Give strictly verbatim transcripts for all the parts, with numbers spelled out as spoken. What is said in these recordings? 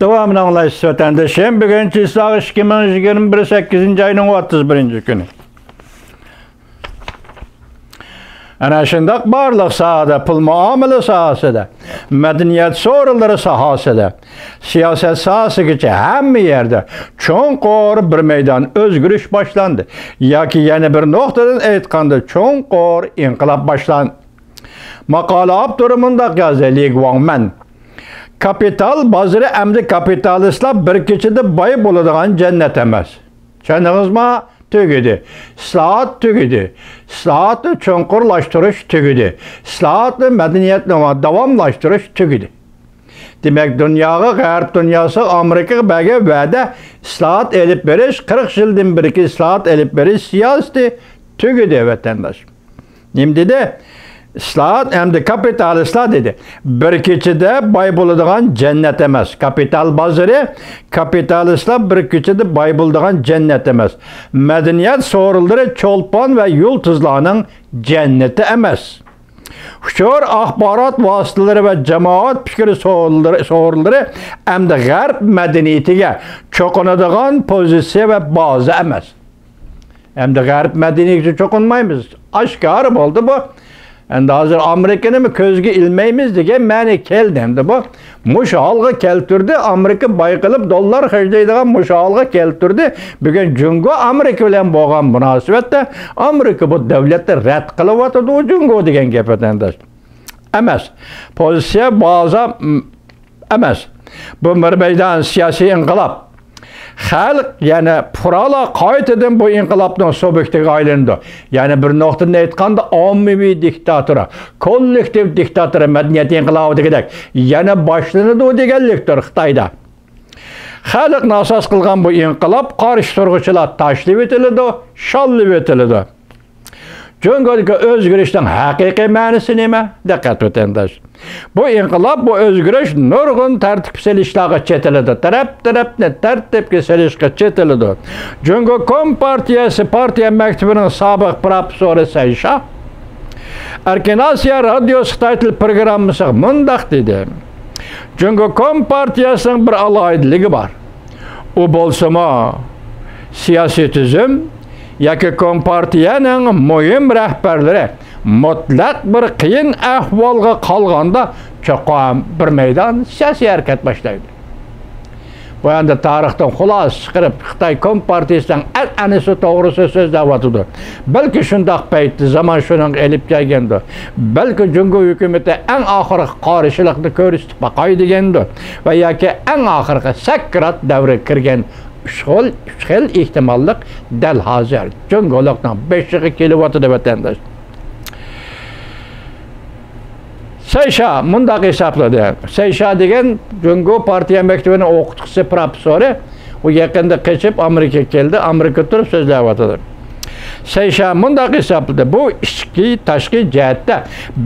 داۋامىنى ئاڭلايسىز، ۋەتەندىشىم. بۈگۈن چىسلاغ ئىككى مىڭ يىگىرمە بىر، سەككىزىنچى ئاينىڭ ئوتتۇز بىرىنچى كۈنى. ئەنە شۇنداق بارلىق ساھەدە، پۇل مۇئامىلە ساھەسىدە، مەدەنىيەت سورۇنلىرى ساھەسىدە، سىياسەت ساھەسىگىچە ھەممە يەردە چوڭقۇر بىر مەيدان ئۆزگىرىش باشلاندى. ياكى يەنە بىر نۇقتىدىن ئېيتقاندا، چوڭقۇر ئىنقىلاب باشلاندى. ماقالە ئاپتورى مۇنداق يازدى، لى گۇاڭمەن. كاپىتال بازىرى ئەمدى كاپىتالىستلار بىر كېچىدە باي بولىدىغان جەننەت ئەمەس. چۈشەندىڭىزما؟ تۈگىدى. ئىسلاھات تۈگىدى. ئىسلاھاتنى چوڭقۇرلاشتۇرۇش تۈگىدى. ئىسلاھاتنى، مەدەنىيەتنى داۋاملاشتۇرۇش تۈگىدى. دېمەك، دۇنياغا، غەرب دۇنياسىغا، ئامېرىكىغا بەرگەن ۋەدە، ئىسلاھات ئېلىپ بېرىش، قىرىق يىلدىن بېرىكى ئىسلاھات ئېلىپ بېرىش سىياسىتى تۈگىدى، ۋەتەنداش. نېمە دېدى؟ ئىسلاھات ئەمدى كاپىتالىستلار دېدى. بىر كېچىدە باي بولىدىغان جەننەت ئەمەس. كاپىتال بازىرى، كاپىتالىستلار بىر كېچىدە باي بولىدىغان جەننەت ئەمەس. مەدەنىيەت سورۇنلىرى چولپان ۋە يۇلتۇزلارنىڭ جەننىتى ئەمەس. ئۇچۇر ئاخبارات ۋاسىتىلىرى ۋە جامائەت پىكرى سورۇنلىرى، سورۇنلىرى ئەمدى غەرب مەدەنىيىتىگە چوقۇنىدىغان پوزىتسىيە ۋە بازا ئەمەس. ئەمدى غەرب مەدەنىيىتىگە چوقۇنمايمىز. ئاشكارا بولدى بۇ. ئەمدى ھازىر ئامېرىكىنىمۇ كۆزگە ئىلمايمىز دېگەن مەنە كەلدى ئەمدى بۇ. مۇشۇ ھالغا كەلتۈردى، ئامېرىكا باي قىلىپ دوللار خەجلەيدىغان مۇشۇ ھالغا كەلتۈردى. بۈگۈن جۇڭگو ئامېرىكا بىلەن بولغان مۇناسىۋەتتە ئامېرىكا بۇ دۆلەتنى رەت قىلىۋاتىدۇ، جۇڭگو دېگەن گەپ ئەمەس. پوزىتسىيە بازا، م، ئەمەس. بۇ بىر مەيدان سىياسىي ئىنقىلاب. خەلق، يەنى پۇقرالار قايتىدىن بۇ ئىنقىلابنىڭ سۇبيېكتىغا ئايلىنىدۇ. يەنى بىر نۇقتىدىن ئېيتقاندا، ئاممىۋى دىكتاتۇرا، كوللېكتىپ دىكتاتۇرا مەدەنىيەت ئىنقىلابىدىكىدەك يەنە باشلىنىدۇ دېگەنلىكتۇر خىتايدا. خەلقنى ئاساس قىلغان بۇ ئىنقىلاب قارشى تۇرغۇچىلار تاشلىۋېتىلىدۇ، شاللىۋېتىلىدۇ. جۇڭگودىكى ئۆزگىرىشنىڭ ھەقىقىي مەنىسى نېمە؟ دىققەت، ۋەتەنداش! بۇ ئىنقىلاب، بۇ ئۆزگىرىش نۇرغۇن تەرتىپكە سېلىشلارغا چېتىلىدۇ. تەرەپ-تەرەپنى تەرتىپكە سېلىشقا چېتىلىدۇ. جۇڭگو كومپارتىيەسى پارتىيە مەكتىپىنىڭ سابىق پىروفېسسورى سەي شا ئەركىن ئاسىيا رادىيوسى خىتاي تىل پروگراممىسىغا مۇنداق دېدى: جۇڭگو كومپارتىيەسىنىڭ بىر ئالاھىدىلىكى بار. ئۇ بولسىمۇ، سىياسىي تۈزۈم ياكى كومپارتىيەنىڭ مۇھىم رەھبەرلىرى مۇتلەق بىر قىيىن ئەھۋالغا قالغاندا، چوقۇم بىر مەيدان سىياسىي ھەرىكەت باشلايدۇ. بۇ ئەمدى تارىختىن خۇلاسە چىقىرىپ، خىتاي كومپارتىيىسىنىڭ ئەنئەنىسى توغرىسىدا سۆزلەۋاتىدۇ. بەلكى شۇنداق پەيتتە زامان شۇنىڭغا ئېلىپ كەلگەندۇ. بەلكى جۇڭگو ھۆكۈمىتى ئەڭ ئاخىرقى قارشىلىقنى كۆرسىتىپ باقاي دېگەندۇ. ۋە ياكى ئەڭ ئاخىرقى سەكرات دەۋرىگە كىرگەن ئۈچ خىل، ئۈچ خىل ئېھتىماللىق دەل ھازىر جۇڭگولۇقنىڭ بېشىغا كېلىۋاتىدۇ، ۋەتەنداش. سەي شا مۇنداق ھېسابلىدى. سەي شا دېگەن جۇڭگو پارتىيە مەكتىۋىنىڭ ئوقۇتقۇچىسى، پىروفېسسورى. ئۇ يېقىندا قېچىپ ئامېرىكىغا كەلدى، ئامېرىكىدا تۇرۇپ سۆزلەۋاتىدۇ. سەي شا مۇنداق ھېسابلىدى: بۇ ئىچكى، تاشقى جەھەتتە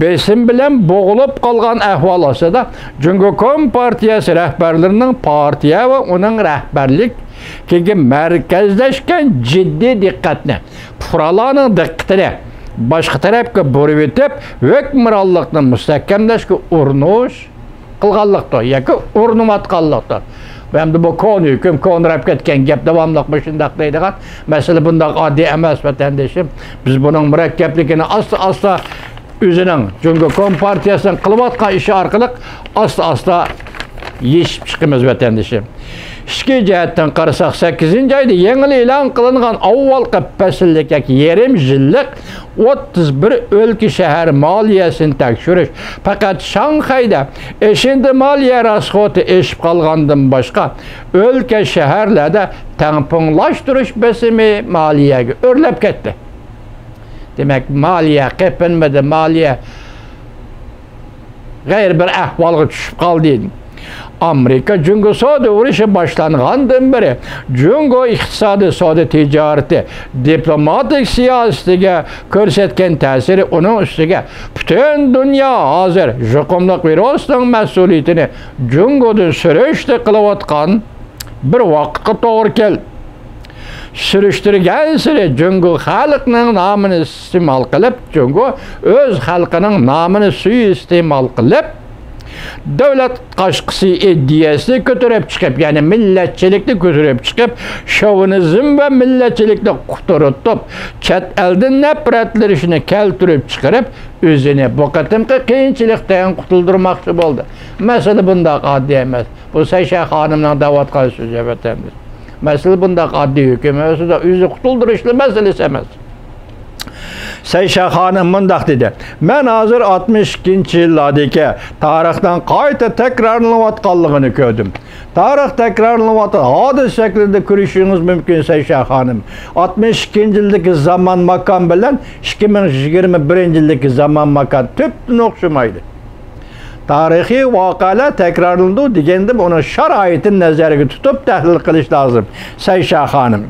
بېسىم بىلەن بوغۇلۇپ قالغان ئەھۋال ئاستىدا، جۇڭگو كومپارتىيەسى رەھبەرلىرىنىڭ پارتىيە ۋە ئۇنىڭ رەھبەرلىكىگە مەركەزلەشكەن جىددىي دىققەتنى، پۇقرالارنىڭ دىققىتىنى باشقا تەرەپكە بۇرۇۋېتىپ، ھۆكۈمرانلىقنى مۇستەھكەملەشكە ئۇرۇنۇش قىلغانلىقتۇر ياكى ئۇرۇنۇۋاتقانلىقتۇر. ئەمدى بۇ كونا ھۆكۈم، كونىراپ كەتكەن گەپ، داۋاملىق مۇشۇنداق دەيدىغان مەسىلە بۇنداق ئاددىي ئەمەس، ۋەتەندىشىم. بىز بۇنىڭ مۇرەككەپلىكىنى ئاستا-ئاستا ئۆزىنىڭ، جۇڭگو كومپارتىيەسىنىڭ قىلىۋاتقان ئىشى ئارقىلىق ئاستا-ئاستا يېشىپ چىقىمىز، ۋەتەندىشىم. ئىچكى جەھەتتىن قارىساق، سەككىزىنچى ئايدا يېڭىلا ئېلان قىلىنغان ئاۋۋالقى پەسىللىك ياكى يېرىم يىللىق ئوتتۇز بىر ئۆلكە شەھەر مالىيەسىنى تەكشۈرۈش، پەقەت شاڭخەيدە ئېشىندى مالىيە راسخوتى ئېشىپ قالغاندىن باشقا، ئۆلكە شەھەرلەردە تەڭپۇڭلاشتۇرۇش بېسىمى مالىيەگە ئۆرلەپ كەتتى. دېمەك، مالىيە قېپىنمىدى، مالىيە غەيرىي بىر ئەھۋالغا چۈشۈپ قالدى. ئامېرىكا جۇڭگو سودا ئۇرۇشى باشلانغاندىن بېرى، جۇڭگو ئىقتىسادىي، سودا تىجارىتى، دىپلوماتىك سىياسىتىگە كۆرسەتكەن تەسىرى، ئۇنىڭ ئۈستىگە پۈتۈن دۇنيا ھازىر يۇقۇملۇق ۋىرۇسنىڭ مەسئۇلىيىتىنى جۇڭگودىن سۈرۈشتە قىلىۋاتقان بىر ۋاقىتقا توغرا كەلدى. سۈرۈشتۈرگەنسېرى جۇڭگو خەلقنىڭ نامىنى ئىستېمال قىلىپ، جۇڭگو ئۆز خەلقىنىڭ نامىنى سۇيىئىستېمال قىلىپ، دۆلەت قاشقىسى ئىدىيەسىنى كۆتۈرۈپ چىقىپ، يەنى مىللەتچىلىكنى كۆتۈرۈپ چىقىپ، شوۋىنىزم ۋە مىللەتچىلىكنى قۇترىتىپ، چەت ئەلدىن نەپرەتلىنىشنى كەلتۈرۈپ چىقىرىپ، ئۆزىنى بۇ قېتىمقى قىيىنچىلىقتىن قۇتۇلدۇرماقچى بولدى. مەسىلە بۇنداق ئاددىي ئەمەس. بۇ سەيشە خانىمنىڭ دەۋاتقان سۆزى، ۋەتەندىش. مەسىلە بۇنداق ئاددىي ھۆكۈم ئەمەس، ئۆزى قۇتۇلدۇرۇشلا مەسىلىسى ئەمەس. سەيشە خانىم مۇنداق دېدى، مەن ھازىر ئاتمىش ئىككىنچى يىللاردىكى تارىخنىڭ قايتا تەكرارلىنىۋاتقانلىقىنى كۆردۈم. تارىخ تەكرارلىنىۋاتقان ھادىسە شەكلىدە كۆرۈشۈڭىز مۇمكىن، سەيشە خانىم. ئاتمىش ئىككىنچى يىلدىكى زامان ماكان بىلەن ئىككى مىڭ يىگىرمە بىرىنچى يىلدىكى زامان ماكان تۈپتىن ئوخشىمايدۇ. تارىخىي ۋەقەلەر تەكرارلىنىدۇ دېگەندە، ئۇنىڭ شارائىتىنى نەزەرگە تۇتۇپ تەھلىل قىلىش لازىم، سەيشە خانىم.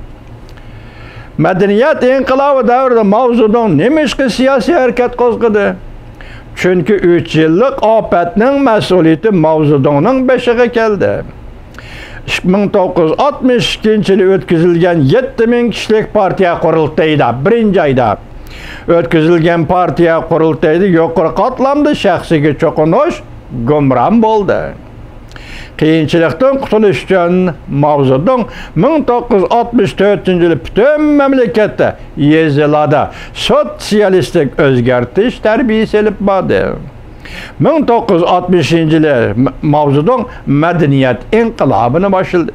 مەدەنىيەت ئىنقىلابى دەۋرىدە ماۋزېدۇڭ نېمىشقا سىياسىي ھەرىكەت قوزغىدى؟ چۈنكى ئۈچ يىللىق ئاپەتنىڭ مەسئۇلىيىتى ماۋزېدۇڭنىڭ بېشىغا كەلدى. مىڭ توققۇز يۈز ئاتمىش ئىككىنچى يىلى ئۆتكۈزۈلگەن يەتتە مىڭ كىشىلىك پارتىيە قۇرۇلتىيىدا، بىرىنچى ئايدا ئۆتكۈزۈلگەن پارتىيە قۇرۇلتىيىدا يۇقىرى قاتلامدا شەخسىيگە چوقۇنۇش گۇمران بولدى. قىيىنچىلىقتىن قۇتۇلۇش ئۈچۈن ماۋزېدۇڭ مىڭ توققۇز يۈز ئاتمىش تۆتىنچى يىلى پۈتۈن مەملىكەتتە، يېزىلاردا سوتسىيالىستىك ئۆزگەرتىش تەربىيىسى ئېلىپ باردى. مىڭ توققۇز يۈز ئاتمىشىنچى يىلى ماۋزېدۇڭ مەدەنىيەت ئىنقىلابىنى باشلىدى.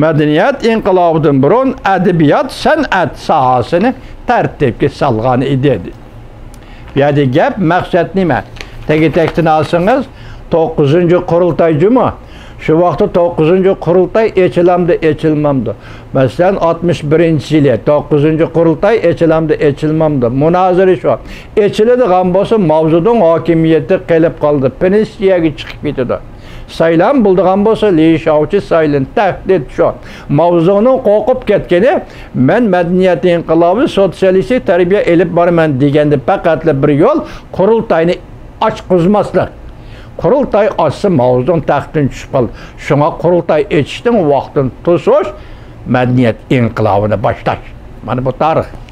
مەدەنىيەت ئىنقىلابىدىن بۇرۇن ئەدەبىيات، سەنئەت ساھەسىنى تەرتىپكە سالغان ئىدى. بۇ يەردە گەپ مەقسەت نېمە؟ تەگە-تەكتىن ئالسىڭىز، توققۇزىنچى قۇرۇلتاي جۇمۇ. شۇ ۋاقىتتا توققۇزىنچى قۇرۇلتاي ئېچىلامدۇ، ئېچىلمامدۇ؟ مەسىلەن، ئاتمىش بىرىنچى يىلى توققۇزىنچى قۇرۇلتاي ئېچىلامدۇ، ئېچىلمامدۇ؟ مۇنازىرە شۇ. ئېچىلىدىغان بولسا، ماۋزېدۇڭ ھاكىمىيەتتە قېلىپ قالىدۇ، پېنسىيەگە چىقىپ كېتىدۇ. سايلام بولىدىغان بولسا، لى شياۋچى سايلىنى، تەھدىت شۇ. ماۋزېدۇڭنىڭ قورقۇپ كەتكىنى، مەن مەدەنىيەت ئىنقىلابى، سوتسىيالىستىك تەربىيە ئېلىپ بارىمەن دېگەندە پەقەتلا بىر يول، قۇرۇلتاينى ئاچقۇزماسلىق. قۇرۇلتاي ئاچسا، ماۋزېدۇڭ تەختتىن چۈشۈپ قالىدۇ. شۇڭا قۇرۇلتاي ئېچىشنىڭ ۋاقتىنى توسۇش، مەدەنىيەت ئىنقىلابىنى باشلاش. مانا بۇ تارىخ.